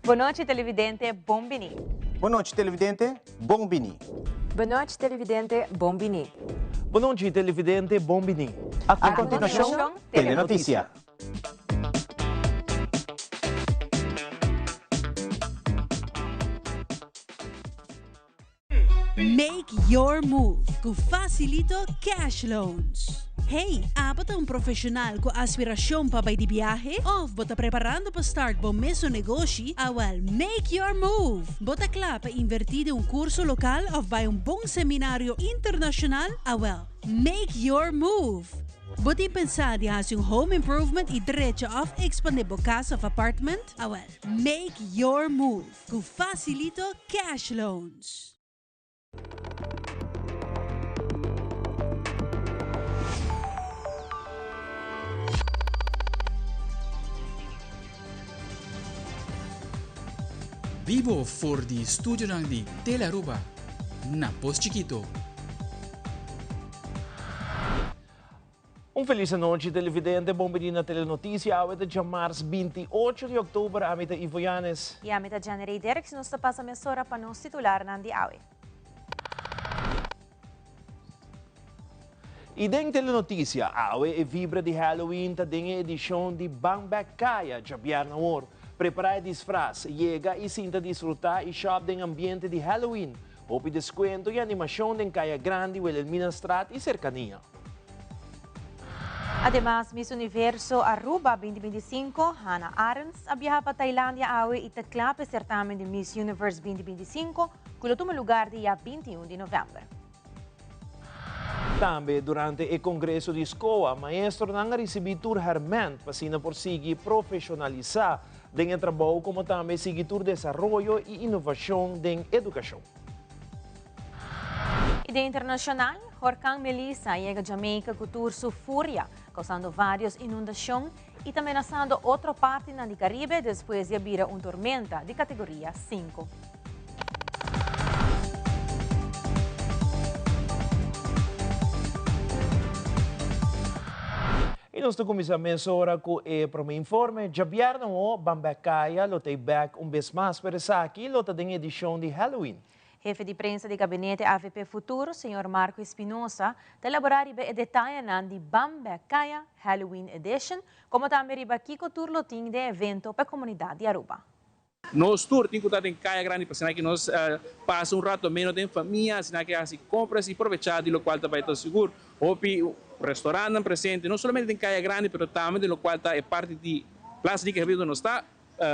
Bon nochi televidente, bon bini. Bon nochi televidente, bon bini. Bon nochi televidente, bon bini. Bon nochi televidente, bon bini. A continuacion, Telenoticia. Make your move ku Facilito Cash Loans. Hey, abo ta un profesional ku aspiracion pa bai di biahe? Of bo ta preparando pa start bo mesun negoshi? Awel, make your move! Bo ta kla pa inverti den un curso local of bai un bon seminario internacional? Awel, make your move! Bo tin pensa di hasi un home improvement y drecha of expande bo cas of apartment? Awel, make your move! Ku Facilito Cash Loans. Bibo for di studionan di Telearuba na Pos Chikito. Un felis anochi televidente, bon bini na Telenoticia. Awe ta djamars 28 di oktober, ami ta Ivo Yanes. I ami ta Jenny Rey Derks, nos ta pasa mesora pa nos titularnan di awe. I den Telenoticia, awe e vibra di Halloween ta den e edishon di Ban Bek Kaya djabièrnè awor. Prepará e disfras, yega i sinta disfrutá i shòp den ambiente di Halloween. Hopi deskuento i animashon den Kaya Grandi, Wilhelminastraat i serkania. Ademas, Miss Universo Aruba 2025, Hannah Arends, a biaha pa Tailandia awe y ta cla p'e certamen di Miss Universe 2025 cu lo tuma lugar dia 21 di november. Tambe durante e congreso di SCOA, maestronan a ricibi tur herment pa asina por sigui profesionalisa den e trabou como tambe sigui tur desaroyo y innovacion den educacion. Y den internacional, horcan Melissa a yega Jamaica cu tur su furia, causando varios inundacion y ta menasando otro partinan di Caribe despues di a bira un tormenta di categoria cinco. Y nos ta cuminsa mesora cu e prome informe. Djabièrnè ho, Ban Bek Kaya lo ta e bek un bes mas, pero esaki lo ta den edicion di Halloween. Hefe di prensa di gabinete avp Futuro, señor Marco Espinosa, ta elabora riba e detayenan di Ban Bek Kaya Halloween Edition, como tambe riba kico tur lo tin den evento pa e comunidad di Aruba. Nos tur tin cu ta den Caya Grandi pa asina ki nos pasa un rato ameno den famia, asina ki haci compras y probecha di locual ta bay ta sigur. Hopi restaurantnan presente, no solamente den Caya Grandi pero tambe den locual ta e parti di Plaza Dique Javier donde nos ta,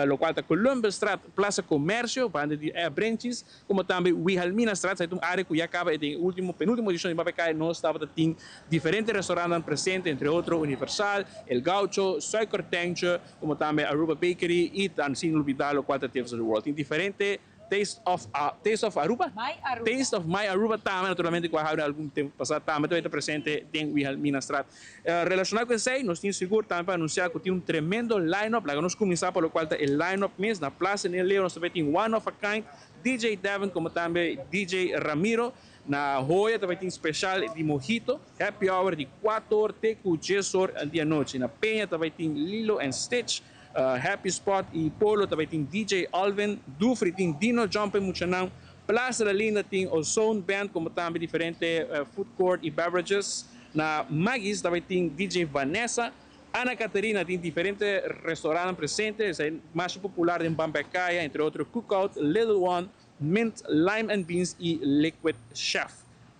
locual ta Columbusstraat, Plaza Comercio, banda di Brenchis, como tambe Wilhelminastraat, esaki ta un area cu ya caba den e ultimo, penultimo edicion di Mapa Caya nos tabata tin diferente restaurantnan presente, entre otro Universal, El Gaucho, Suikertentje, como tambe Aruba Bakery y tan sin olbida locual ta Taste of the World. Tin diferente Taste of Taste of Aruba? My Aruba. Taste of My Aruba tambe naturalmente cu a habri algun tempo pasa tambe ta presente den Wilhelminastraat. Relaciona cu esey nos tin sigur tambe pa anuncia cu tin un tremendo line up. Laga nos cuminsa pa locual ta e line up mes. Na Plaza Nel Leo nos ta bay tin One of a Kind, DJ Devin como tambe DJ Ramiro. Na Hoya ta bay tin special di mojito. Happy hour di cuatro or te cu djes or di anochi. Na Peña ta bay tin Lilo and Stitch, Happy Spot y Polo ta bay tin DJ Alvin, Dufry tin Dino Jump e muchanan, Plaza La Linda tin Ozone Band como tambe diferente food court y beverages. Na Maggie's ta bay tin DJ Vanessa, Ana Caterina tin diferente restaurantnan presente, esey mas popular den Bambecaya, entre otro Cookout, Little One, Mint, Lime and Beans y Liquid Chef.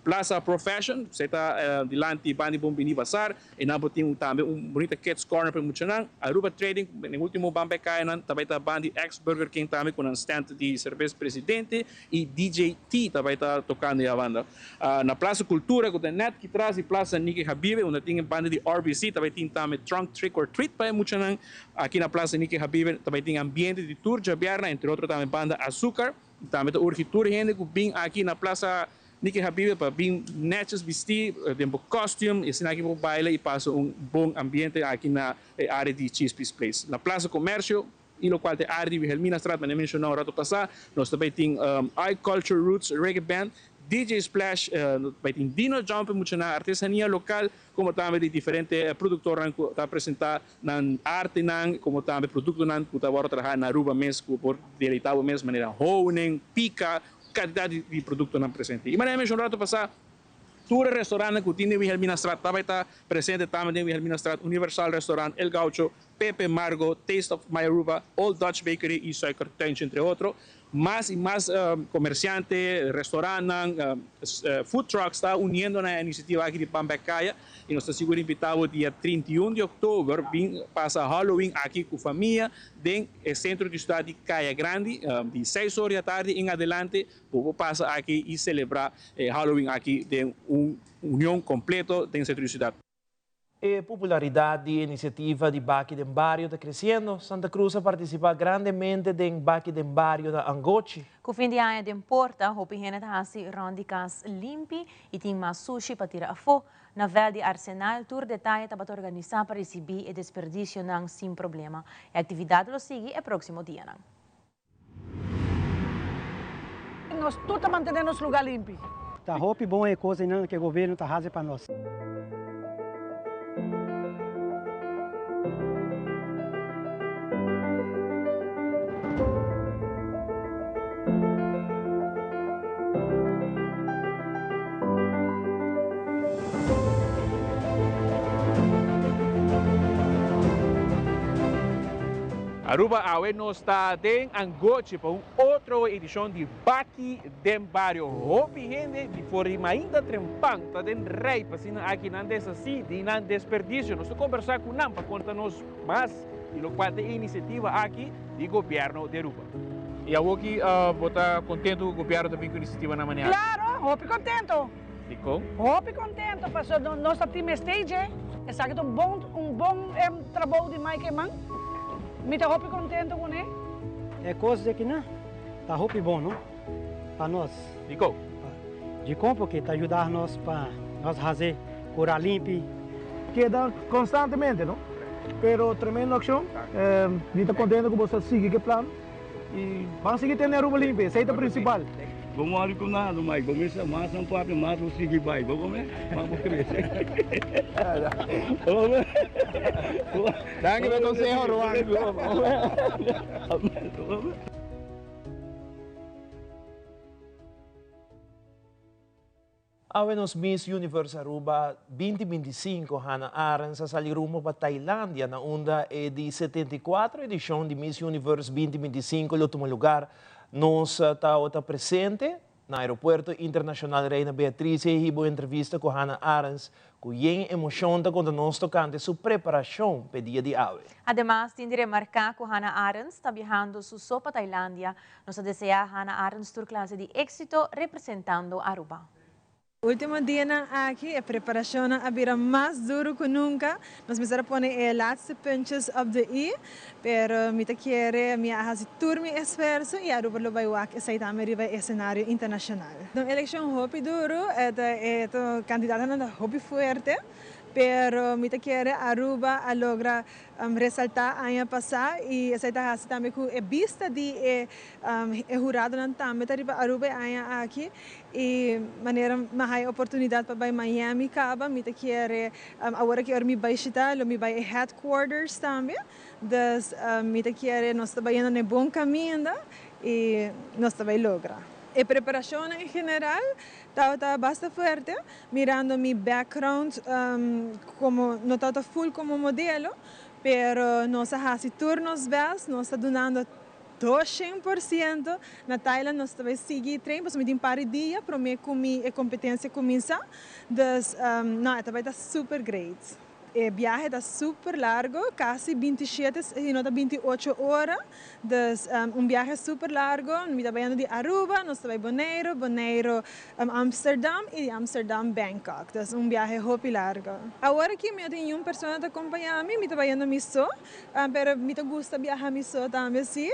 Plaza Pro Fashion, esei ta dilanti banda di Bon Bini Bazar. Einan bo tin tambe un bunita kids corner pa e muchanan. Aruba Trading, den ultimo ban Bekayanan ta bai ta banda di ex Burger King tambe cu nan stand di Cerveza Presidente y DJ T ta bai ta tocando ya banda. Na Plaza Cultura cu ta net ki tras di Plaza Niki Habibe unda tin e banda di RBC ta bai tin tambe Trunk Trick or Treat pa e muchanan. Aki na Plaza Niki Habibe ta bai tin ambiente di tur djabièrnè, entre otro tambe banda Azúcar. Tambe ta urgi tur hende ku bin aki na Plaza Niki Habibe pa bin nètjes bistí den bo kòstium i asina aki bo por baila i pasa un bon ambiente aki na e área di Chispis Place. Na Plaza Comercio i lokual ta e área di Wilhelminastraat, manera menshoná un ratu pasá, nos ta bai tin I Culture Roots Reggae Band. DJ Splash, bai tin Dino Jump, muchanan artesania local, como tambe di diferente productornan cu ta presenta nan artenan, como tambe productonan cu ta wordo traha na Aruba mes cu por deleita bo mes, manera honing, pica, cantidad di productonan presente. Y manera mi menciona un rato pasa, Tur e restaurantnan ku tin den Wilhelminastraat ta bai ta presente tambe den Wilhelminastraat, Universal Restaurant, El Gaucho, Pepe Margo, Taste of My Aruba, Old Dutch Bakery y Suikertuintje entre otro. Mas y mas comerciante, restaurantnan, food trucks ta uniendo na e iniciativa aki di Pan Bek Kaya y nos ta sigur invita bo dia 31 di october bin pasa Halloween aki cu famia den e centro di ciudad di Kaya Grandi di seis or di atardi en adelante. Bo por pasa aki y celebra e Halloween aki den un union completo den centro di ciudad. E popularidad di e iniciativa di Baki den Bario ta creciendo. Santa Cruz a participa grandemente den Baki den Bario na Angochi. Cu fin di aña den porta, hopi hende ta haci rond di cas limpi y tin mas sushi pa tira afo. Na veld di Arsenal tur detaye tabata organisa pa ricibi e desperdicionan sin problema. E actividad lo sigui e proximo dianan. Nos tur ta mantené nos lugá limpi. Ta hopi bon e kosnan ku e gobièrnu ta hasi pa nos. Aruba awe nos ta den Angochi pa un otro edicion di Baki den Bario. Hopi hende di for di mainta trempan ta den rij pa asina aki nan deshaci di nan desperdicio. Nos ta conversa cu nan pa conta nos mas di locual ta e iniciativa aki di Gobierno di Aruba. Y awoki bo ta contento cu Gobierno ta bin cu iniciativa na manera aki? Claro, hopi contento. Dikon? Hopi contento pasobra nos ta tin mester dje. Esaki ta un bon un bon trabou di Mike Eman. Mi ta hopi contento cune. E cos di akinan ta hopi bon no pa nos. Dikon? Dikon porque ta yuda nos pa nos haci cura limpi. Keda constantemente no. Pero tremendo accion. Mi ta contento cu bo sa sigui cu e plan. Y ban sigui tene Aruba limpi, esey ta principal. Bo mori cu nada, Mike. Bo mester mas nan papia, mas bo sigui bai. Bo come, mas bo crece. Danki pa e conseho, Ruan. Awe nos Miss Universe Aruba 2025 Hannah Arens a sali rumbo pa Tailandia na unda e di 74 edicion di Miss Universe 2025 lo tuma lugar. Nos tawata presente na Aeropuerto Internacional Reina Beatriz y a hiba un entrevista cu Hannah Arens cu yen emocion ta conta nos tocante su preparacion p'e dia di awe. Ademas tin di remarca cu Hannah Arens ta biahando su so pa Tailandia. Nos ta desea Hannah Arens tur clase di exito representando Aruba. Ultimo dianan aki e preparacionnan a bira mas duro cu nunca. Nos mester a pone e laatste puntjes op de i, pero mi ta kere mi a haci tur mi esfuerzo y Aruba lo bay wak esey tambe riba e escenario internacional. Ta un eleccion hopi duro, e candidatonan ta hopi fuerte, pero mi ta kere Aruba a logra resaltá aña pasá i esei ta hasi tambe ku e bista di e e huradonan tambe ta riba Aruba e aña aki i manera mi a haya oportunidat pa bai Miami kaba mi ta kere awor aki ora mi bai shita lo mi bai e headquarters tambe dus mi ta kere nos ta bayendo na e bon kaminda i nos ta bai logra. E preparashonnan en general tabata basta fuerte Mirando mi background como no tabata full como modelo, pero nos a haci tur nos best, nos ta dunando 200%. Na Thailand nos ta bay sigui train pasobra mi tin par di dia prome cu mi e competencia cuminsa, dus no e ta bay ta super great. E biahe ta super largo, casi 27 si no ta 28 ora. Dus un biahe super largo. Mi ta bayendo di Aruba, nos ta bay Boneiro, Boneiro Amsterdam y di Amsterdam Bangkok. Dus un biahe hopi largo. Awor aki mi no tin niun persona ta compaña mi, mi ta bayendo mi so, pero mi ta gusta biaha mi so tambe si.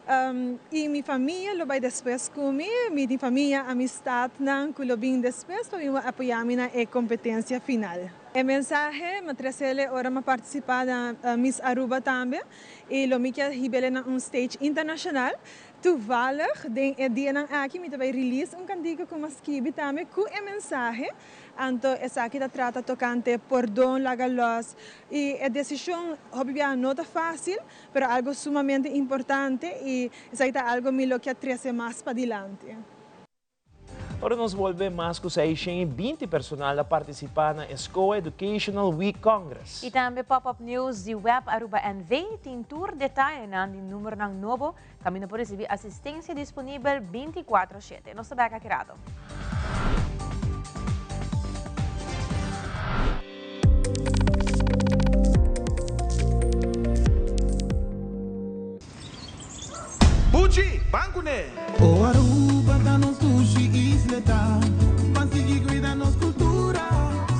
I mi famia lo bai despues ku mi, mi tin famia, amistatnan ku lo bin despues pa bin apoyá mi na e kompetensia final. E mensahe mi a tresele ora mi a partisipá na Miss Aruba tambe i lo mi kier hib'ele na un stage internashonal. Toevallig den e dianan aki mi ta bai release un kantika ku mi a skibi tambe ku e mensahe. Anto esaki ta trata tokante pordon, laga lòs i e desishon hopi biaha no ta fásil. Pero algo sumamente importante y esaki ta algo mi lo kier trece mas padilanti. Ora nos bolbe mas cu 620 personal a participa na e SCOA Educational Week Congress. Y tambe Pop-up News di Web Aruba NV tin tur detayenan di numeronan nobo caminda por ricibi asistencia disponibel 24 shete. Nos ta bek aki rato. Buchi, ban kuné! O Aruba ta nos dushi isleta, Ban sigui cuida nos cultura,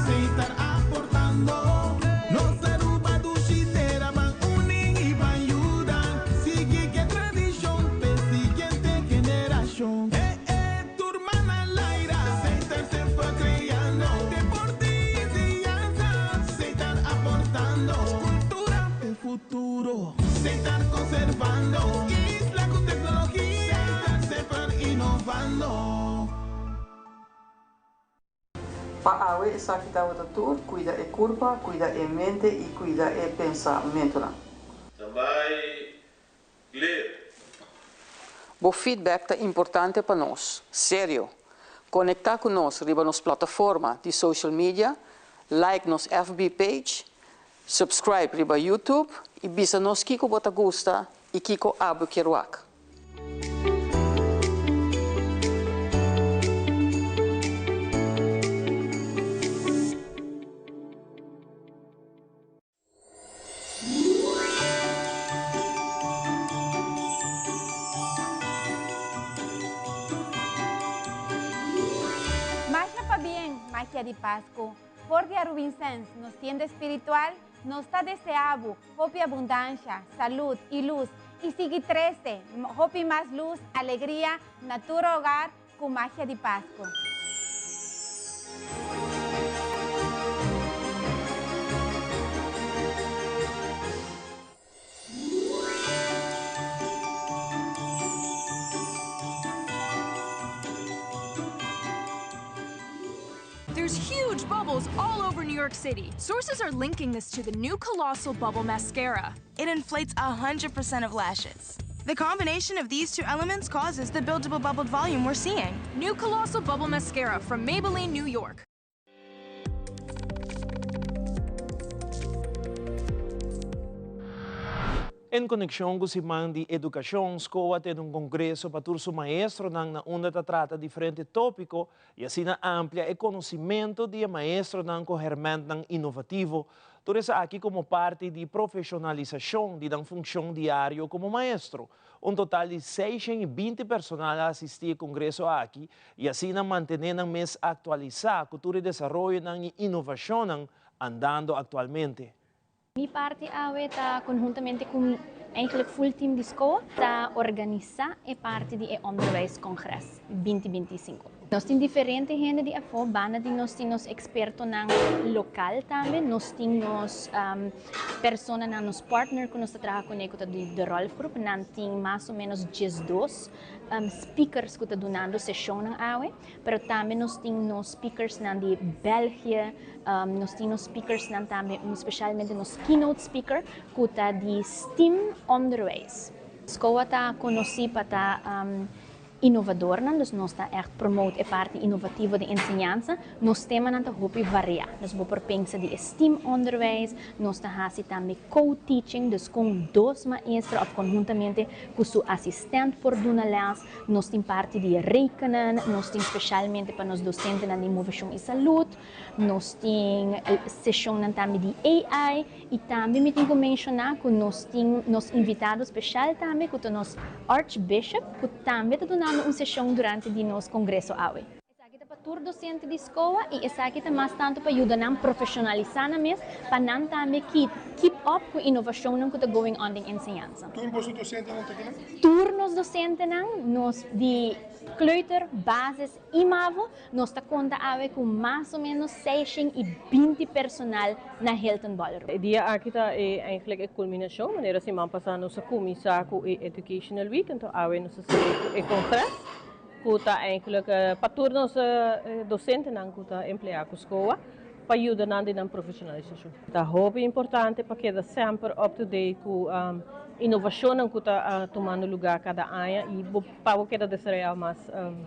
Seitar aportando. Nos Aruba dushi tera, Ban uni y ban yuda, Sigui ke tradicion p'e siguiente generacion. Eh eh, tur man al aire, Seitar semper creando, Deporte y enseñanza, Seitar aportando, Cultura p'e futuro, Seitar conservando, Isla cu tecnologia, Seitar semper innovando. Pa awe esaki tabata tur, cuida e curpa, cuida e mente y cuida e pensamentonan. Tambay clear. Bo feedback ta importante pa nos. Serio! Conecta cu nos riba nos plataforma di social media, like nos FB page, subscribe riba YouTube y bisa nos kico bo ta gusta y kico abo kier wak. Masha pabien, Magia di Pascu. For di Arubinsens, nos tienda spiritual, nos ta desea bo hopi abundancia, salud y luz y sigui trece hopi mas luz, alegria na tur hogar cu Magia di Pascu. There's huge bubbles all over New York City. Sources are linking this to the new Colossal Bubble Mascara. It inflates 100% of lashes. The combination of these two elements causes the buildable bubbled volume we're seeing. New Colossal Bubble Mascara from Maybelline New York. En konekshon ku Siman di Edukashon, SCOA tene un kongreso pa tur su maestronan na unda ta trata diferente tópiko i asina amplia e konosimentu di e maestronan ku hèrmèntnan inovativo. Tur esaki komo parti di profeshonalisashon di nan funshon diario komo maestro. Un total di 620 personal a asistí e kongreso aki i asina mantené nan mes aktualisá ku tur e desaroyonan i inovashonnan andando aktualmente. Mi parti awe ta conhuntamente cu eigenlijk full team di scoa ta organisa e parti di e Onderwijscongres binti binti i sinku. Nos tin diferente hende di afo, banda di nos tin nos expertonan local tambe, nos tin nos personanan, nos partner cu nos ta traha cune cu ta di De Rolf Groep, nan tin mas o menos diesdos speakers cu ta dunando sesionnan awe. Pero tambe nos tin nos speakersnan di België, nos tin nos speakersnan tambe, specialmente nos keynote speaker cu ta di STEAM Onderwijs. SCOA ta conoci pa ta innovadornan, dus nos ta echt promote e parti innovativo den enseñansa. Nos temanan ta hopi varia, dus bo por pensa di e STEAM Onderwijs, nos ta haci tambe co-teaching, dus con dos maestro of conhuntamente cu su asistent por duna les. Nos tin parti di rekenen, nos tin specialmente pa nos docentenan di movecion y salud, nos tin sesionnan tambe di AI y tambe mi tin cu menciona cu nos tin nos invitado special tambe cu ta nos Archbishop cu tambe ta dunando un sesion durante di nos congreso awe. Esaki ta pa. tur docente di SCOA y esaki ta mas tanto pa yuda nan profesionalisa nan mes pa nan tambe keep keep up cu innovacionnan cu ta going on den enseñansa. Tur boso docentenan ta kinan? Tur nos docentenan, nos di kleuter, basis y mavo, nos ta conta awe cu mas o menos 620 personal na Hilton Ballroom. E dia aki ta e eigenlijk e culminacion, manera siman pasa nos a cuminsa cu e Educational Week, anto awe nos a sigui cu e congres cu ta eigenlijk pa tur nos docentenan cu ta emplea cu SCOA pa yuda nan den nan profesionalisacion. Ta hopi importante pa keda semper up to date cu innovacionnan cu ta tumando lugar cada aña y bo pa bo keda desaroya mas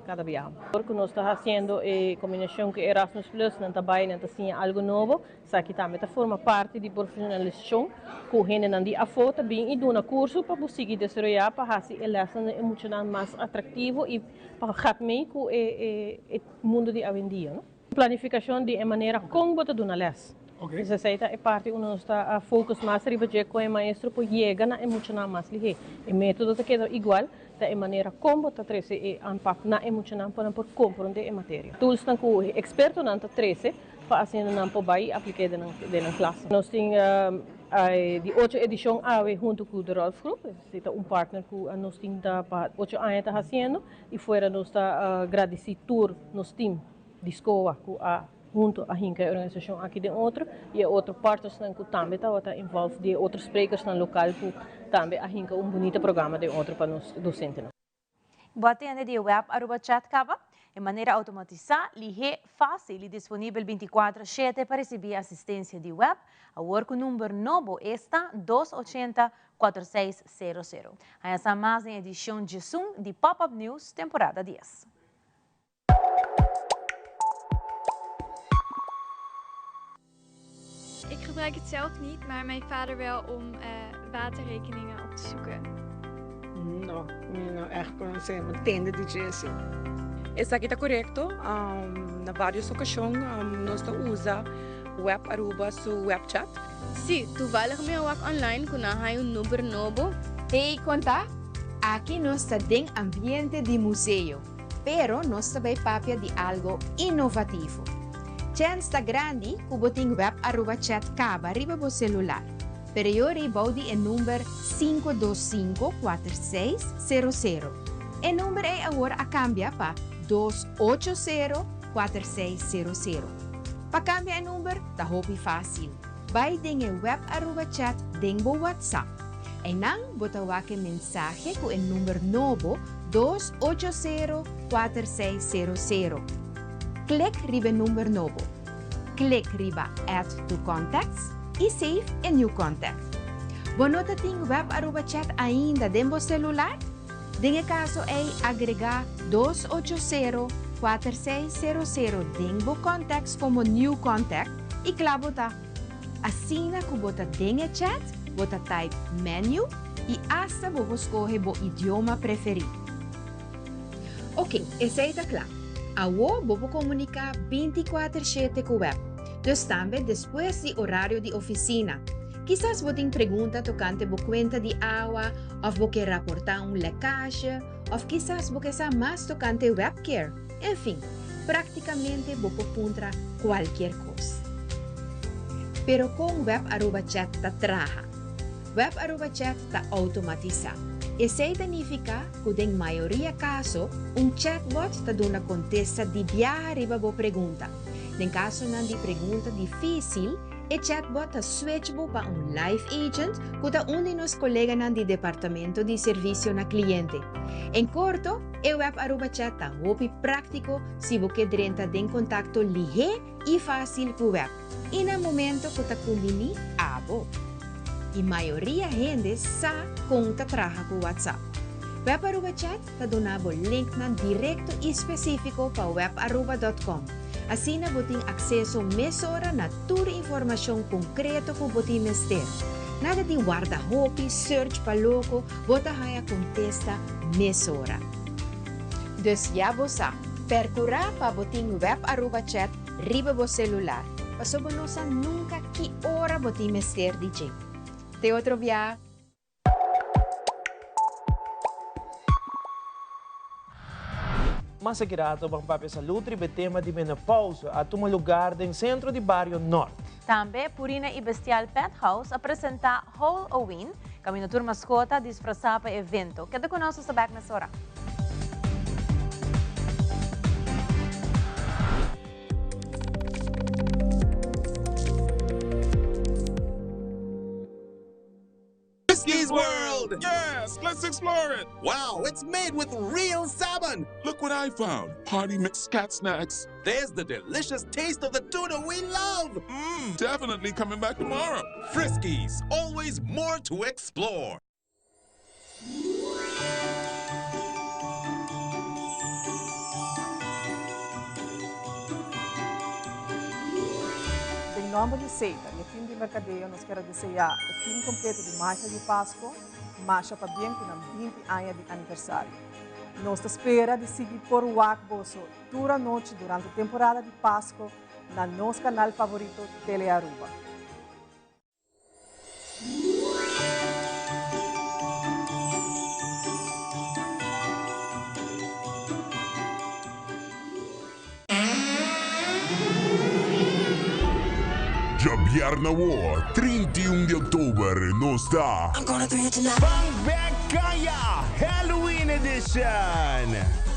cada biaha. Ora cu nos ta haciendo e combinacion cu Erasmus Plus nan ta bay nan ta siña algo nobo, esaki tambe ta forma parti di profesionalisacion cu hendenan di afo ta bin y duna curso pa bo sigui desaroya pa haci e lesnan den e muchanan mas atractivo y pa gaat mee cu e mundo di awendia. Planificacion di e manera con bo ta duna les. Pues esey ta e parti unda nos ta focus mas riba dje con e maestro por yega na e muchanan mas lihe. E metodo ta keda igual, ta e manera con bo ta trece e aanpak na e muchanan pa nan por comprende e materia. Toolsnan cu e expertonan ta trece pa asina nan por bay y aplica den nan den nan klas. Nos tin di ocho edicion awe hunto cu De Rolf Groep, esey ta un partner cu nos tin ta pa ocho aña ta haciendo y fuera nos ta gradici tur nos team. Di SCOA ku a huntu a hinka e organisashon aki den otro i e otro partnersnan ku tambe tabata involved di e otro sprekersnan lokal ku tambe a hinka un bunita programa den otro pa nos dosentenan. Bo a tende di e web Aruba Chat caba? E manera automatisa, lihé, fácil i disponibel binticuatro shete pa ricibi asistencia di web, awor cu number nobo esta dos ochenta cuatro seis sero sero. Haña sa mas den edicion djesun di Pop Up News temporada dies. Ik gebruik het zelf niet, maar mijn vader wel om uh, waterrekeningen op te zoeken. No, mi no echt conoce, mi tende di Jesse. Esaki ta korekto. Um, na varios okashon um, nos ta usa Web Aruba su webchat. Sí, toevallig mi a wak online ku nan haña un number nobo. Hey, kon ta? Aki nos ta den ambiente di museo. Pero nos ta bay papia di algo inovativo. Chens ta grandi cu bo tin Web Aruba Chat caba riba bo celular, pero yori bou di e number 5254600. E number ey awor a cambia pa 2804600. Pa cambia e number ta hopi facil. Bay den e Web Aruba Chat den bo WhatsApp. Eynan bo ta wak e mensahe cu e number nobo 280 4600. Klik riba e number nobo. Klik riba Add to Contacts y save e new contact. Bo no ta tin Web Aruba Chat ainda den bo celular? Den e caso ey agrega 280 4600 den bo contacts como new contact y cla bo ta. Asina cu bo ta den e chat, bo ta type menu y hasta bo por scoge bo idioma preferi. Ok, esey ta cla. Awo bo por comunica 24/7 cu web. Dus tambe despues di horario di oficina. Kisas bo tin pregunta tocante bo cuenta di awa, of bo ke raporta un lekkage, of kisas bo ke sa mas tocante webcare. En fin, practicamente bo por puntra cualkier cos. Pero con Web Aruba Chat ta traha? Web Aruba Chat ta automatisa. Esey ta nifica cu den mayoria caso un chatbot ta duna contesta di biaha riba bo pregunta. Den casonan di pregunta dificil, e chatbot ta switch bo pa un live agent cu ta un di nos coleganan di Departamento di Servicio na Cliente. En corto, e Web Aruba Chat ta hopi practico si bo ke drenta den contacto lihe y facil cu web y na momento cu ta cumbini abo. Y mayoria hende sa con ta traha cu WhatsApp. Web Aruba Chat ta duna bo linknan directo y specifico pa webaruba.com. Asina bo tin acceso mesora na tur informacion concreto cu bo tin mester. Nada di warda hopi, search pa loco, bo ta haya contesta mesora. Dus ya bo sa, percura pa bo tin Web Aruba Chat riba bo celular, paso bo no sa nunca ki ora bo tin mester di dje. Te otro bia! Mas aki rato Ban Papia Salud riba e tema di menopausa a tuma lugar den Centro di Bario Nort. Tambe Purina y Bestial Pet House a presenta Hall-O-Ween, caminda tur mascota disfrasa pa e evento. Keda cu nos, nos ta bek mesora. Friskies World! Yes, let's explore it! Wow, it's made with real salmon! Look what I found! Party mix cat snacks. There's the delicious taste of the tuna we love! Mmm, definitely coming back tomorrow. Friskies, always more to explore. Den nomber di Setar y e team di mercadeo nos kier a desea e team completo di Magia di Pasco masha pabien cu nan 20 aña di aniversario. Nos ta spera di sigui por wak boso tur anochi durante temporada di Pasco na nos canal favorito Telearuba. Djabièrnè awor, 31 di òktober, nos ta. Ban Bek Kaya Halloween Edition!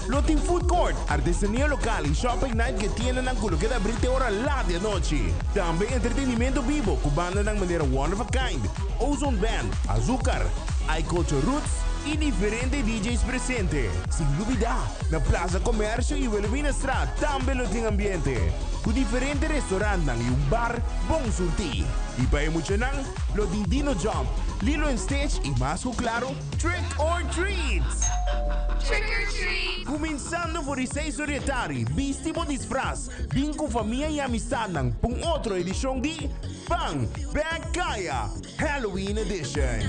Lo tin food court, artesania lokal i shopping night ku e tiendanan ku lo keda abrí te ora lat di anochi. Tambe entretenimento bibo ku bandanan manera One of a Kind, Ozone Band, Azucar, I-Culture Roots i diferente DJ's presente. Sin lubidá, na Plaza Comercio i Wilhelminastraat tambe lo tin ambiente, ku diferente restaurantnan i un bar bon surtí. I pa e muchanan, lo tin Dino Jump, Lilo and Stitch i mas ku klaro, Trick or Treat! Trick or treat! Kuminsando for di seis or di e tardi, bisti bo disfras, bin ku famia i amistadnan pa un otro edishon di Ban Bek Kaya Halloween Edition!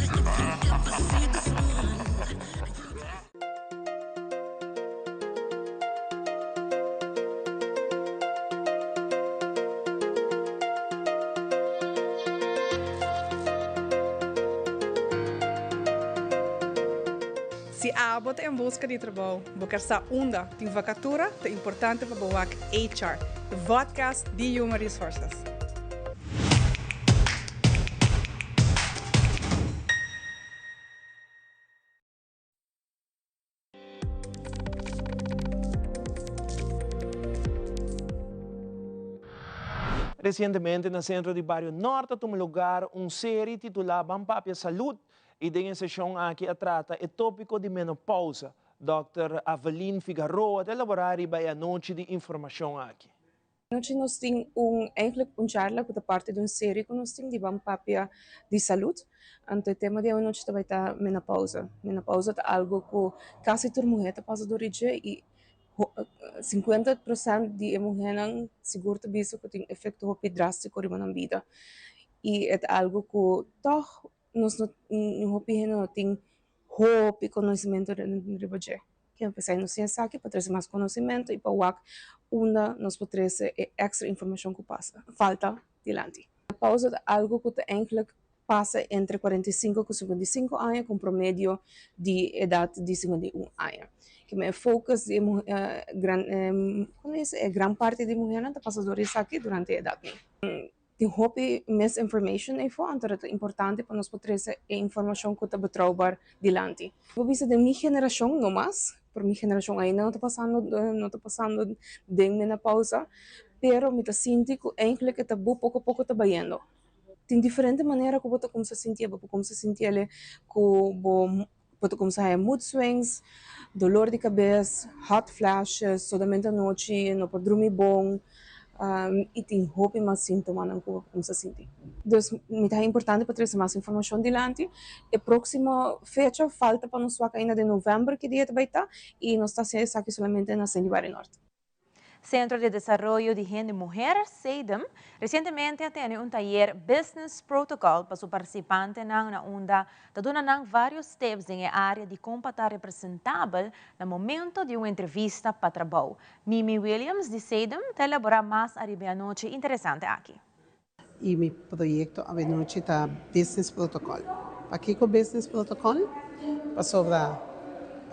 Si abo ta en buska di trabou, bo ker sa unda tin vakatura, ta importante pa bo wak HR, e vodcast di Human Resources. Resientemente na Centro di Bario Nort a tuma lugar un serie titula Ban Papia Salud y den e sesion aki a trata e topico di menopausa. Dòkter Aveline Figaroa ta elabora riba e anochi di informacion aki. Anochi nos tin un eigenlijk un charla cu ta parti di un serie cu nos tin di Ban Papia di Salud. Anto e tema di awanochi ta bay ta menopausa. Menopausa ta algo cu casi tur muher ta pasa door di dje y 50 procent di e muhernan sigur ta bisa cu tin efecto hopi drastico riba nan bida. Y e ta algo cu toch nos no hopi hende no tin hopi conocimento riba dje. Ke p'esei nos tin esaki pa trese mas conocimento y pa wak unda nos por trese e extra informacion cu pasa falta dilanti. Pausa ta algo cu ta eigenlijk pasa entre 45 cu 55 aña cu un promedio di edad di 51 aña. Kimen e focus di e gran e gran parti di muhernan ta pasa door esaki durante e edadnan. Tin hopi misinformation eyfo, anto ta importante pa nos por trece e informacion cu ta betrouwbaar dilanti. Bo bisa den mi generacion no mas, pero mi generacion ainda no ta pasando no ta pasando den menopausa, pero mi ta sinti cu eigenlijk e tabu poco poco ta bayendo. Tin diferente manera cu bo ta cuminsa sinti, bo por cuminsa sinti el cu bo bo ta cuminsa haya mood swings, dolor di cabes, hot flashes, solamente anochi no por drumi bon y tin hopi mas sintomanan cu bo por cuminsa sinti. Dus mi ta importante pa trece mas informacion dilanti. E proximo fecha falta pa nos wak ainda den november ki dia ta bay ta y nos ta haci esaki solamente na Sandy Barrio Norte. Centro di Desaroyo di Hende Muher, CEDEM, recientemente a tene un tayer Business Protocol pa su participantenan na unda ta duna nan varios tips den e area di con pa ta representabel na momento di un entrevista pa trabou. Mimi Williams di CEDEM ta elabora mas ariba e anochi interesante aki. Y mi proyecto awenochi ta Business Protocol. Pakico Business Protocol? Pasobra.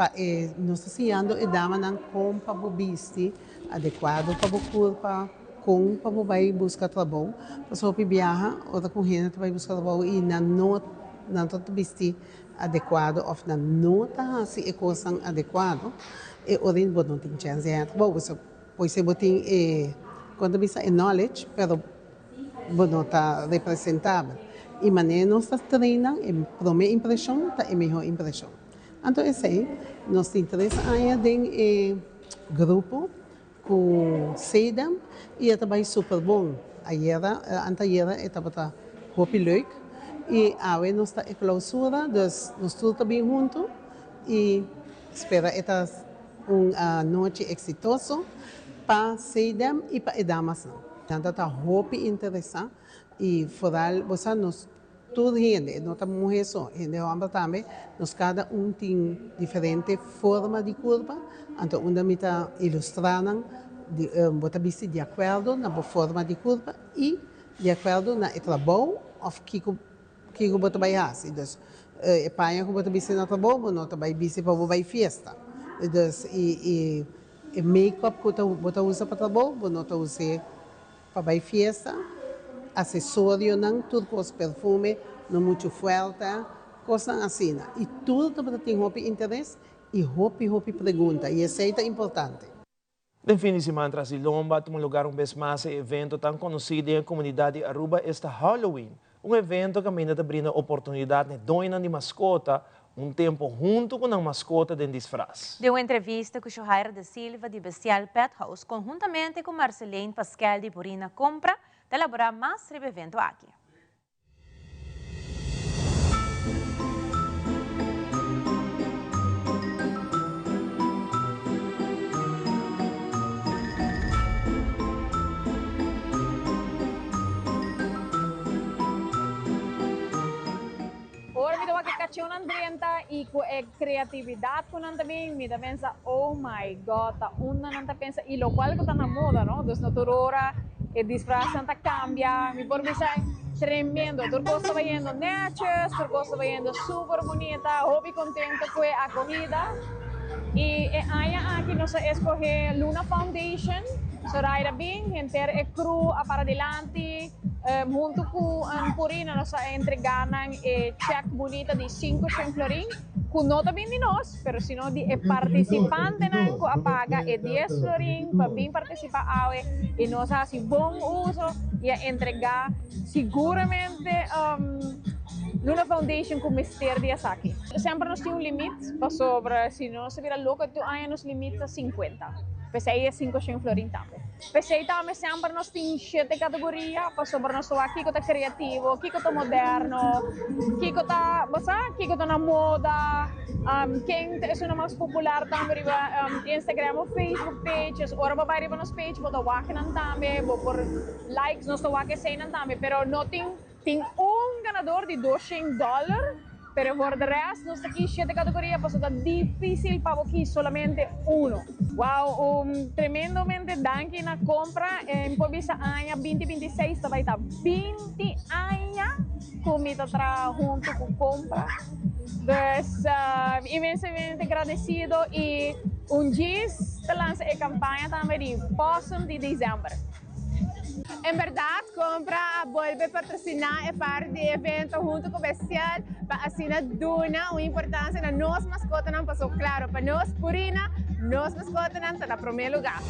pa e nos ta siñando e damanan kon pa bo bisti adekuado pa bo kurpa, kon pa bo bai buska trabou. Pasobra hopi biaha ora ku hende ta bai buska trabou i nan no nan ta bisti adekuado òf nan no ta hasi e kosnan adekuado, e ora bo no tin chèns di haña trabou. Pasobra poise bo tin e kon ta bisa e knowledge pero bo no ta representabel. I manera nos ta traina, e promé impreshon ta e mihó impreshon. Anto esei, nos tin tres aña den e grupo ku Sedam i e ta bai super bon. Ayera, antayera e tabata hopi leuk i awe nos ta e klausura, dus nos tur ta bin huntu i spera e ta un anochi eksitoso pa Sedam i pa e damasnan. Nan ta ta hopi interesá i foral bo sa nos tur hende, no ta muhé so, hende hòmber tambe, nos kada un tin diferente forma di kurpa, anto unda mi ta ilustrá nan di bo ta bisti di akuerdo na bo forma di kurpa i di akuerdo na e trabou òf kiko kiko bo ta bai hasi. Dus e paña ku bo ta bisti na trabou bo no ta bai bisti pa bo bai fiesta. Dus i i E make-up ku bo ta usa pa trabou, bo no ta us'é pa bai fiesta. Asesorionan, tur kos, perfume no muchu fuerte, kosnan asina. I tur tabata tin hopi interes i hopi hopi pregunta, i esei ta importante. Den fin di siman tras di lomba a tuma lugar un bes mas e evento tan konosí den e komunidat di Aruba, esta Halloween. Un evento kaminda ta brinda oportunidat na e doñonan di maskota un tempu huntu ku nan maskota den disfras. Den un entrevista ku Shohaira da Silva di Bestial Pet House konhuntamente ku Marceline Pasquel di Purina Compra ta elaborá mas riba e evento aki. Ora mi ta wak e kachónan drenta i ku e kreatividat ku nan ta bin, mi ta pensa, Oh my God, ta unda nan ta pensa? I lokual ku ta na moda, no? Dus no tur ora e disfrasnan ta kambia. Mi por bisa tremendo. Tur kos ta bayendo nètjes, tur kos ta bayendo super bunita. Hopi kontento ku e akohida. I e aña aki nos a eskohé Luna Foundation. Soraida bin, henter e crew a para dilanti. Huntu ku Purina nos a entregá nan e chèk bunita di 500 florin, ku no ta bin di nos, pero sino di e partisipantenan ku a paga e dies florin pa bin partisipá awe i nos a hasi bon uso i a entregá siguramente Luna Foundation ku mester di esaki. Semper nos tin un limit pasobra si nos a bira loko tur aña nos limit ta 50, p'esei e 500 florin tambe. P'esei tambe semper nos tin shete kategoria pasobra nos ta wak kiko ta kreativo, kiko ta moderno, kiko ta, bo sa, kiko ta na moda, ken ta esun mas popular tambe riba Instagram of Facebook pages. Ora bo bai riba nos page bo ta wak nan tambe, bo por likes, nos ta wak eseinan tambe, pero no tin. Tin un ganador di 200 dollar, pero voor de rest nos ta kies shete categoria pasobra ta dificil pa bo kies solamente uno. Wow, un tremendomente danki na compra. Mi por bisa aña binti binti seis ta bay ta 20 aña cu mi ta traha hunto cu compra. Dus inmensamente gradecido y un djis ta lansa e campaña tambe di Possum di december. En berdad Compra a bolbe patrociná e parti di e evento hunto cu Bestial pa asina duna un importancia na nos mascotanan paso claro pa nos Purina nos mascotanan ta na prome lugar.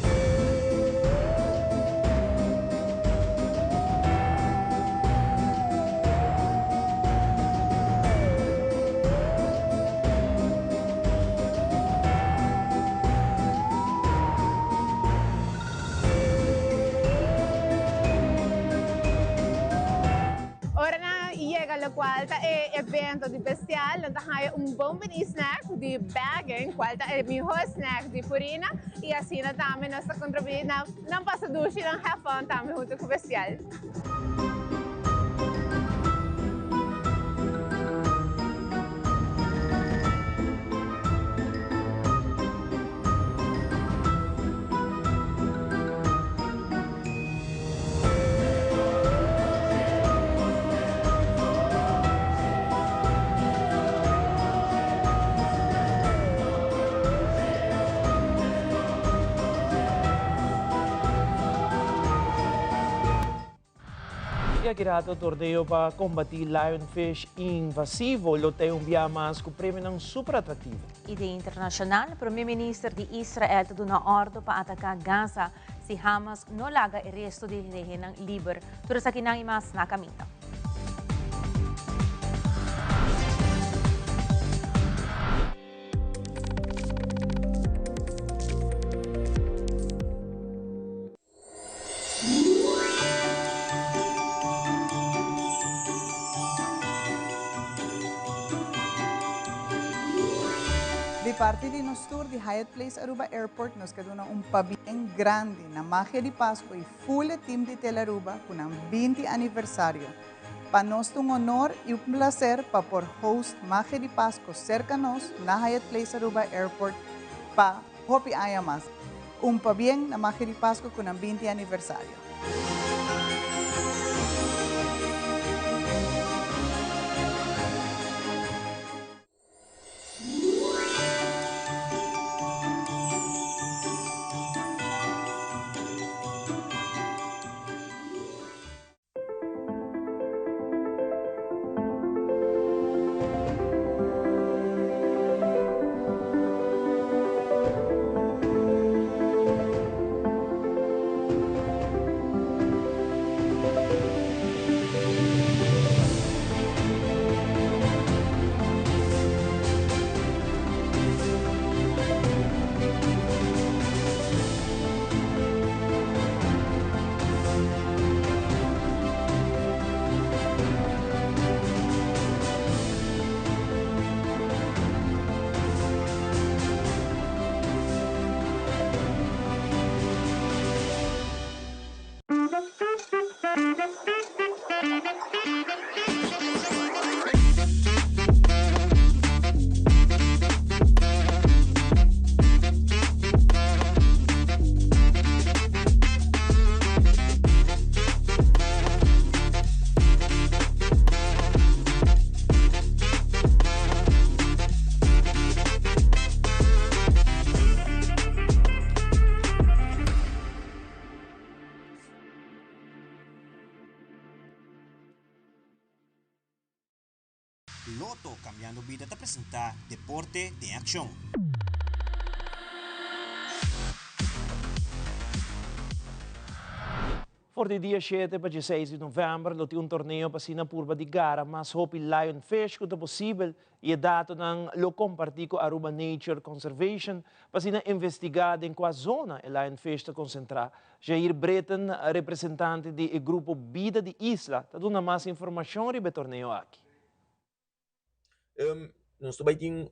Ora nan yega locual ta e evento di Bestial, nan ta haya un bon bini snack di Bagging, cual ta e mihor snack di Purina, y asina tambe nos ta contribui na nan pasa dushi, nan have fun tambe hunto cu Bestial. Aki rato torneo pa combati lionfish invasivo lo t'e un bia mas cu premionan super atractivo. Y den internacional, Prome Minister di Israel ta duna ordo pa ataca Gaza si Hamas no laga e resto di rehennan liber. Tur esakinan y mas na caminda. Di parti di nos tur di Hyatt Place Aruba Airport nos ke duna un pabien grandi na Magia di Pasco y full e team di Telaruba cu nan 20 aniversario. Pa nos ta un honor y un placer pa por host Magia di Pasco cerca nos na Hyatt Place Aruba Airport pa hopi aña mas. Un pabien na Magia di Pasco cu nan 20 aniversario. Lotto Cambiando Bida ta presenta Deporte den Accion. For di dia shete pa dieseis di november lo tin un torneo pa asina purba di gara mas hopi lionfish ku ta posibel i e datonan lo kompartí ku Aruba Nature Conservation pa asina investigá den kua zona e lionfish ta konsentrá. Jair Britten, representante di e grupo Bida di Isla, ta duna mas informashon riba e torneo aki. Nos ta bai tin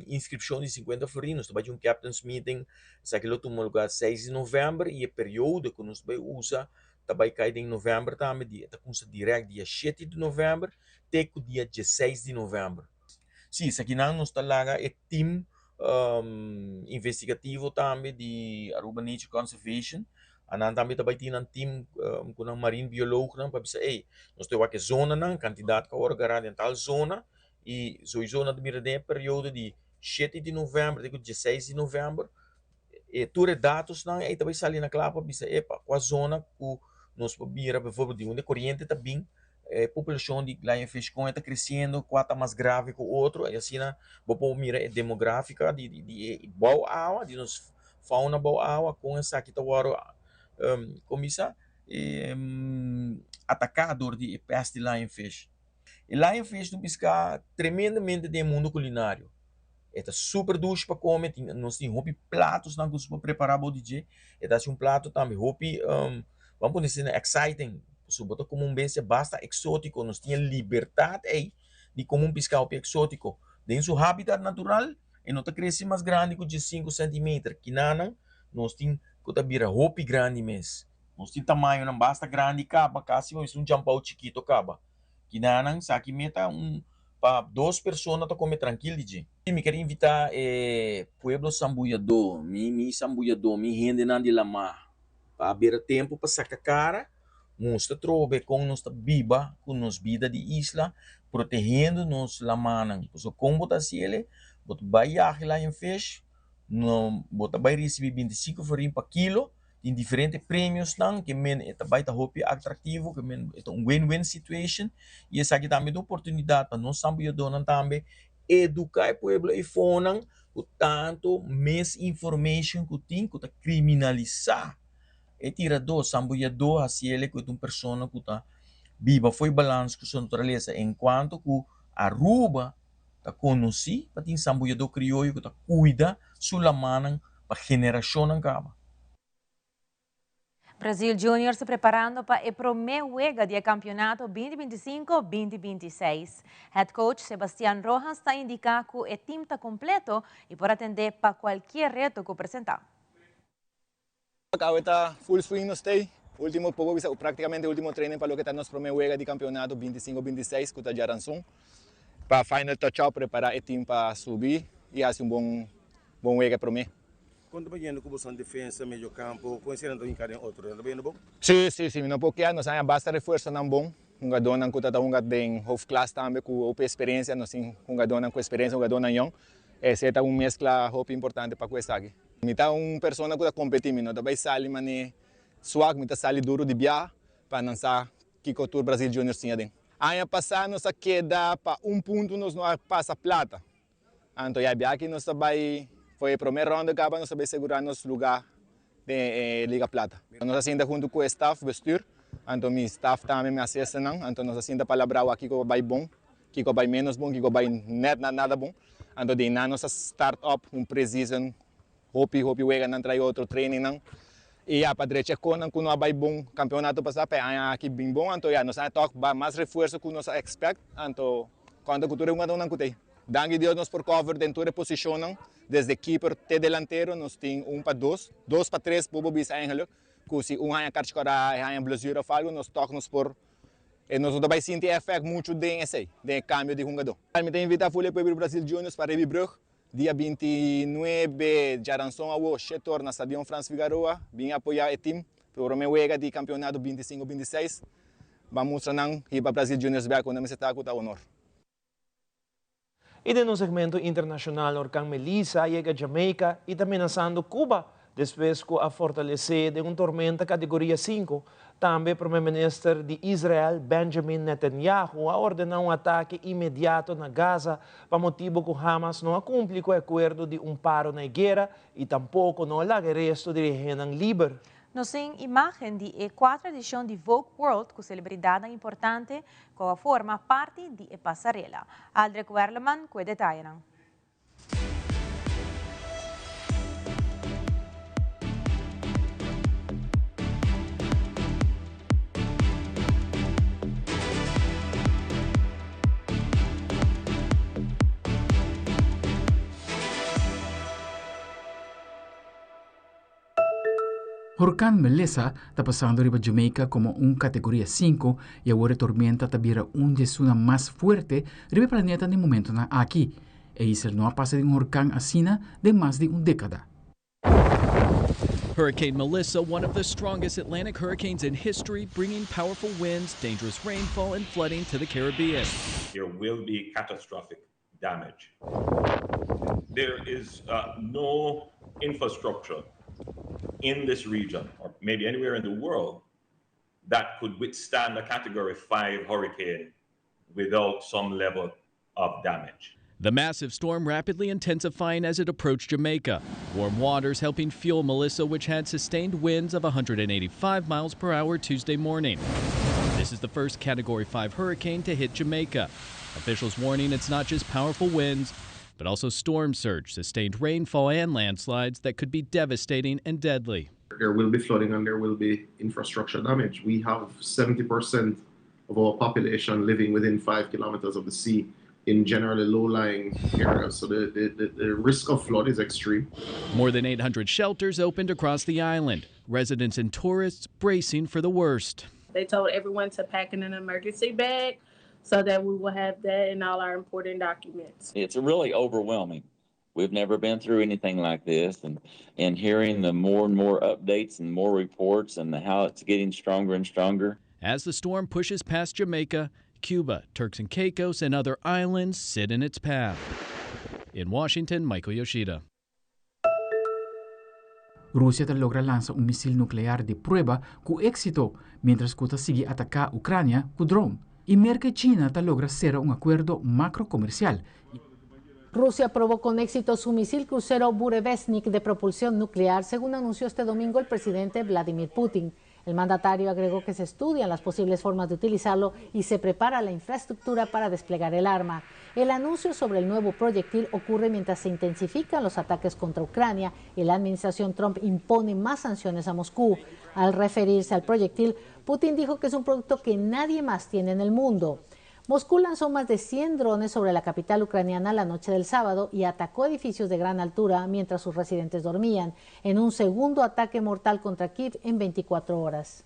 inskripshon di sinkuenta florin, nos ta bai tin un captain's meeting, esaki lo tuma lugar seis di novèmber i e periodo ku nos ta bai usa ta bai kai den novèmber tambe, di ta kumsa dirèkt dia shete di novèmber te ku dia dieseis di novèmber. Sí, esakinan nos ta laga e team investigativo tambe di Aruba Nature Conservation, anan tambe ta bai tin nan team ku nan marine bioloognan pa bisa ey nos ta wak e zonanan, kantidat ku a wòrdu gará den tal zona i souiso nan ta mira den e periodo di shete di novèmber te ku dieseis di novèmber e tur e datosnan ey ta bai sali na kla pa bisa epa kua zona ku nos por mira bivorbel di unda e koriente ta bin e populashon di lionfish kon e ta kresiendo kua ta mas grave ku otro i asina bo por mira e demografika di di e bou awa di nos fauna bou awa kon esaki ta wòrdu kon bisa ataká dor di e pèst di lionfish. E lionfish ta un piská tremendamente den e mundu kulinario. E ta super dushi pa kome, tin nos tin hopi platosnan ku nos por prepará bou di dje. E ta hasi un plato tambe hopi ban pone asina exciting, pasobra bo ta kome un bestia basta eksótiko, nos tin e libertat ei di kome un piská hopi eksótiko. Den su habitat natural e no ta krese mas grandi ku diesinku sèntimeter, kinanan nos tin ku ta bira hopi grandi mes. Nos tin tamañonan basta grandi kaba, kasi bo mester un djampou chikito kaba. Kinanan sa ki meta un pa dos persona ta come trankil di dje. Mi ker invita e pueblo sambuyadó, mi mi sambuyadó, mi hendenan di lamá, pa bira tempu pa saka kara, mustra trobe kon nos ta biba ku nos bida di isla, protehendo nos lamánan. Pasobra kon bo ta hasi el'e? Bo ta bai yag lionfish, no bo ta bai risibí 25 florin pa kilo. Tin diferente premiosnan ke men e ta bai ta hopi atraktivo, ke men e ta un win-win situation i esaki tambe ta un oportunidat pa nos sambuyadónan tambe eduká e pueblo eifonan ku tantu misinformation ku tin ku ta kriminalisá e tiradó, sambuyadó hasiel ku e ta un persona ku ta biba fo'i balans ku su naturalesa enkuanto ku Aruba ta konosí pa tin sambuyadó krioyo ku ta kuida su lamannan pa generashonnan kaba. Brazil Juniors ta preparando pa e prome wega di e campeonato 2025, 2026. Head coach Sebastian Rojas ta indica cu e team ta completo y por atende pa cualkier reto cu presenta. Awe ta full swing nos tey. Ultimo poco bisa practicamente ultimo training pa loke ta nos prome wega di campeonato 25, 26 cu ta djaranson. Pa final touch up prepara e team pa subi y haci un bon bon wega prome. Kon ta bayendo ku boso defensa, medio kampo, kon eseinan ta hinká den otro? Nan ta bayendo bon? Sí, sí, sí, mi no por kea, nos haña basta refuersonan bon, hungadónan ku ta ta hunga den hoofdklas tambe ku hopi eksperensia, nos tin hungadónan ku eksperensia, hungadónan yòn, esei ta un meskla hopi importante pa ku esaki. Mi ta un persona ku ta kompetí, mi no ta bai sali manera swak, mi ta sali duru di biaha pa nan sa kiko tur Brazil Juniors tin aden. Aña pasá nos a keda pa un punto nos no a pasa plata, Anto ya bia aki nos ta bai for e prome ronda kaba nos ta bai segura nos luga den e Liga Plata. Nos a sinta hunto ku e staf, bestuur, anto mi staf tambe mi asesornan, anto nos a sinta palabrá wak kiko a bai bon, kiko a bai menos bon, kiko a bai net na nada bon. Anto di einan nos a start up un pre-season hopi hopi weganan trae otro trainingnan y ya pa drecha e konan ku no a bai bon kampeonato pasá pa e aña aki bin bon anto ya nos a tok mas refuerso ku nos a expect anto konta ku tur e hungadónan ku ta ei. Danki Dios nos por cover den tur e posicionnan, desde keeper te delantero, nos tin un pa dos, dos pa tres bo por bisa eigenlijk, cu si un haña carchi cora, e haña blessure of algo, nos toch nos por, e nos no ta bay sinti e effect mucho den esey, den e cambio di hungador. Mi ta invita full e pueblo di Brasil Juniors pa Rebi Brug, dia 29 djaranson awo, shetor na Stadion Frans Figaroa, bin apoya e team, prome wega di campeonato 25 26, ban mustra nan hiba Brasil Juniors bek unda mester ta cu ta honor. I den un segmento internashonal orkan Melissa a yega Jamaica i ta menasando Cuba despues ku a fortalesé den un tormenta kategoria sinku. Tambe prome minister di Israel Benjamin Netanyahu a ordená un atake inmediato na Gaza pa motibu ku Hamas no a kumpli ku e akuerdo di un paro na e guera i tampoko no a laga e resto di rehennan liber. Nos tin imágen di e kuater edishon di Vogue World ku selebridatnan importante ku a forma parti di e pasarela. Aldrich Werleman ku e detayenan. Hurkan Melissa ta pasando riba Jamaica komo un kategoria sinku i awor e tormenta ta bira un di esunnan mas fuerte riba e planeta den momentonan aki. E isla no a pasa den un hurkan asina den mas di un dékada. Hurricane Melissa, one of the strongest Atlantic hurricanes in history, bringing powerful winds, dangerous rainfall and flooding to the Caribbean. There will be catastrophic damage. There is uh, no infrastructure in this region, or maybe anywhere in the world, that could withstand a Category 5 hurricane without some level of damage. The massive storm rapidly intensifying as it approached Jamaica. Warm waters helping fuel Melissa, which had sustained winds of 185 miles per hour Tuesday morning. This is the first Category 5 hurricane to hit Jamaica. Officials warning it's not just powerful winds, but also storm surge, sustained rainfall, and landslides that could be devastating and deadly. There will be flooding and there will be infrastructure damage. We have 70% of our population living within five kilometers of the sea in generally low-lying areas. So the, the, the, the risk of flood is extreme. More than 800 shelters opened across the island. Residents and tourists bracing for the worst. They told everyone to pack in an emergency bag so that we will have that and all our important documents. It's really overwhelming. We've never been through anything like this, and, and hearing the more and more updates and more reports and the, how it's getting stronger and stronger. As the storm pushes past Jamaica, Cuba, Turks and Caicos, and other islands sit in its path. In Washington, Michael Yoshida. Rusia ta logra lansa un misil nuklear di prueba ku éksito, miéntras ku ta sigui ataká Ukrania ku drone. I Merka i China ta logra sera un akuerdo makrokomersial. Rusia probó con éxito su misil crucero Burevestnik de propulsión nuclear, según anunció este domingo el presidente Vladimir Putin. El mandatario agregó que se estudian las posibles formas de utilizarlo y se prepara la infraestructura para desplegar el arma. El anuncio sobre el nuevo proyectil ocurre mientras se intensifican los ataques contra Ucrania y la administración Trump impone más sanciones a Moscú. Al referirse al proyectil, Putin dijo que es un producto que nadie más tiene en el mundo. Moscú lanzó más de 100 drones sobre la capital ucraniana la noche del sábado y atacó edificios de gran altura mientras sus residentes dormían, en un segundo ataque mortal contra Kiev en 24 horas.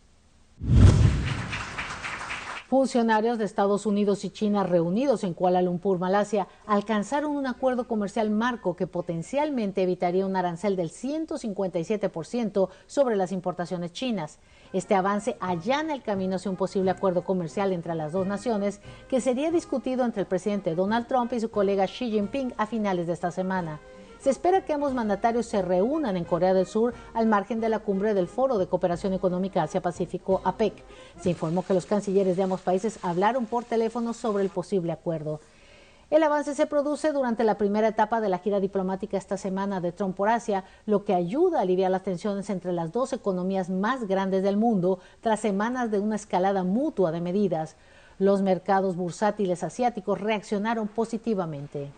Funcionarios de Estados Unidos y China reunidos en Kuala Lumpur, Malasia, alcanzaron un acuerdo comercial marco que potencialmente evitaría un arancel del 157% sobre las importaciones chinas. Este avance allana el camino hacia un posible acuerdo comercial entre las dos naciones que sería discutido entre el presidente Donald Trump y su colega Xi Jinping a finales de esta semana. Se espera que ambos mandatarios se reúnan en Corea del Sur al margen de la cumbre del Foro de Cooperación Económica Asia-Pacífico, APEC. Se informó que los cancilleres de ambos países hablaron por teléfono sobre el posible acuerdo. El avance se produce durante la primera etapa de la gira diplomática esta semana de Trump por Asia, lo que ayuda a aliviar las tensiones entre las dos economías más grandes del mundo tras semanas de una escalada mutua de medidas. Los mercados bursátiles asiáticos reaccionaron positivamente.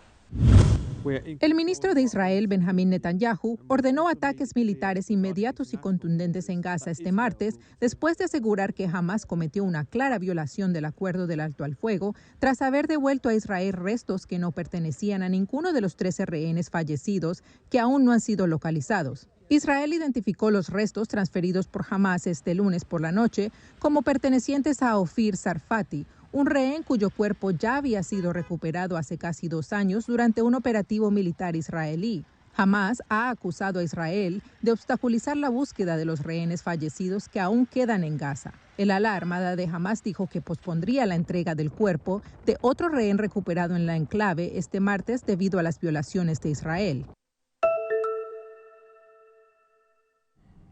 El ministro de Israel, Benjamín Netanyahu, ordenó ataques militares inmediatos y contundentes en Gaza este martes, después de asegurar que Hamás cometió una clara violación del acuerdo del alto al fuego, tras haber devuelto a Israel restos que no pertenecían a ninguno de los 13 rehenes fallecidos que aún no han sido localizados. Israel identificó los restos transferidos por Hamás este lunes por la noche como pertenecientes a Ofir Sarfati, un rehén cuyo cuerpo ya había sido recuperado hace casi 2 años durante un operativo militar israelí. Hamás ha acusado a Israel de obstaculizar la búsqueda de los rehenes fallecidos que aún quedan en Gaza. El ala armada de Hamás dijo que pospondría la entrega del cuerpo de otro rehén recuperado en la enclave este martes debido a las violaciones de Israel.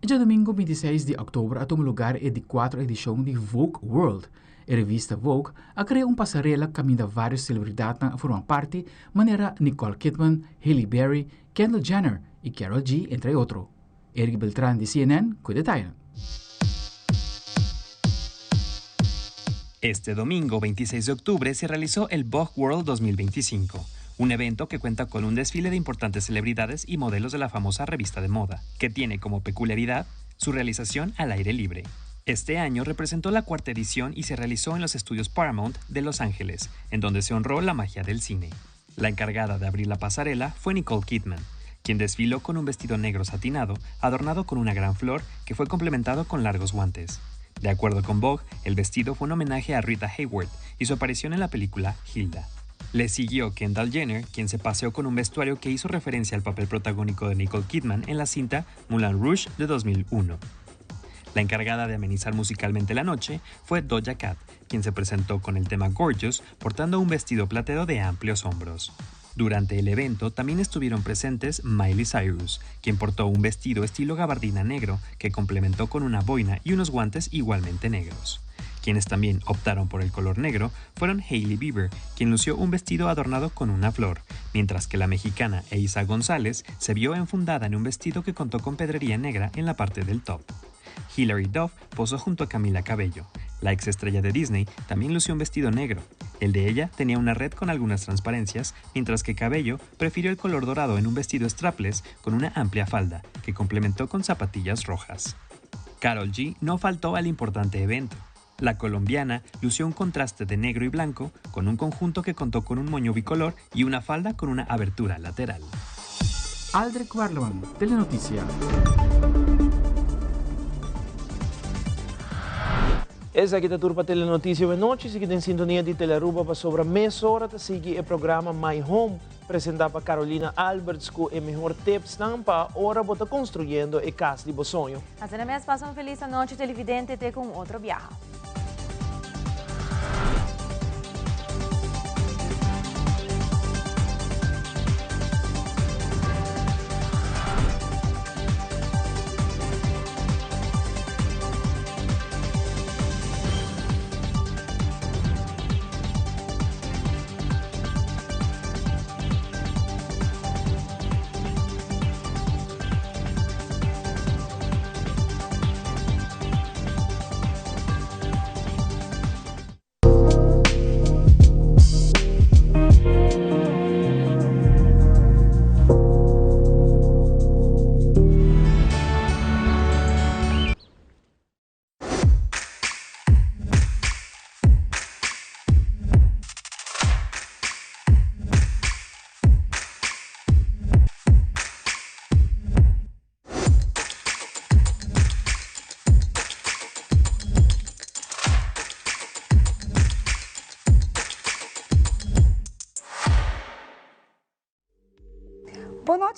Djadumingu 26 di òktober a tuma lugar e di kuater edishon di Vogue World. E revista Vogue a krea un pasarela kaminda vários selebridatnan a forma parti, manera Nicole Kidman, Halle Berry, Kendall Jenner i Karol G, entre otro. Eric Beltran di CNN ku e detayenan. Este domingo 26 de octubre se realizó el Vogue World 2025, un evento que cuenta con un desfile de importantes celebridades y modelos de la famosa revista de moda, que tiene como peculiaridad su realización al aire libre. Este año representó la cuarta edición y se realizó en los estudios Paramount de Los Ángeles, en donde se honró la magia del cine. La encargada de abrir la pasarela fue Nicole Kidman, quien desfiló con un vestido negro satinado, adornado con una gran flor que fue complementado con largos guantes. De acuerdo con Vogue, el vestido fue un homenaje a Rita Hayworth y su aparición en la película Hilda. Le siguió Kendall Jenner, quien se paseó con un vestuario que hizo referencia al papel protagónico de Nicole Kidman en la cinta Moulin Rouge de 2001. La encargada de amenizar musicalmente la noche fue Doja Cat, quien se presentó con el tema Gorgeous, portando un vestido plateado de amplios hombros. Durante el evento también estuvieron presentes Miley Cyrus, quien portó un vestido estilo gabardina negro que complementó con una boina y unos guantes igualmente negros. Quienes también optaron por el color negro fueron Hailey Bieber, quien lució un vestido adornado con una flor, mientras que la mexicana Eiza González se vio enfundada en un vestido que contó con pedrería negra en la parte del top. Hilary Duff posó junto a Camila Cabello. La exestrella de Disney también lució un vestido negro. El de ella tenía una red con algunas transparencias, mientras que Cabello prefirió el color dorado en un vestido strapless con una amplia falda, que complementó con zapatillas rojas. Karol G no faltó al importante evento. La colombiana lució un contraste de negro y blanco con un conjunto que contó con un moño bicolor y una falda con una abertura lateral. Aldrich Warleman, Telenoticia. Esaki ta tur pa Telenoticia awe nochi. Sigui den sintonia di Telearuba pasobra mesora ta sigui e programa My Home presenta pa Carolina Alberts cu e mehor tipsnan pa ora bo ta construyendo e cas di bo soño. Asina mes, pasa un feliz anochi televidente te cu un otro biaha.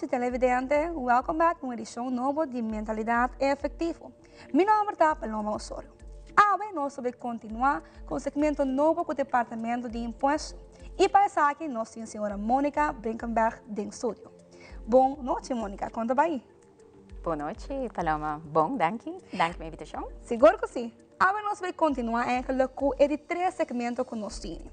nochi, televidente. Welcome back ku un edishon nobo di Mentalidat Efektivo. Mi nòmber ta Paloma Osorio. Awe nos ta bai kontinuá ku un segmento nobo ku Departamento di Impuesto. I pa esaki nos tin señora Monica Brinkenberg den studio. Bon nochi, Monica. Kon ta bai? Bon nochi, Paloma. Bon, danki. Danki pa e invitashon. Sigur ku si. Awe nos bai kontinuá eigenlijk ku e di tres segmento ku nos tini.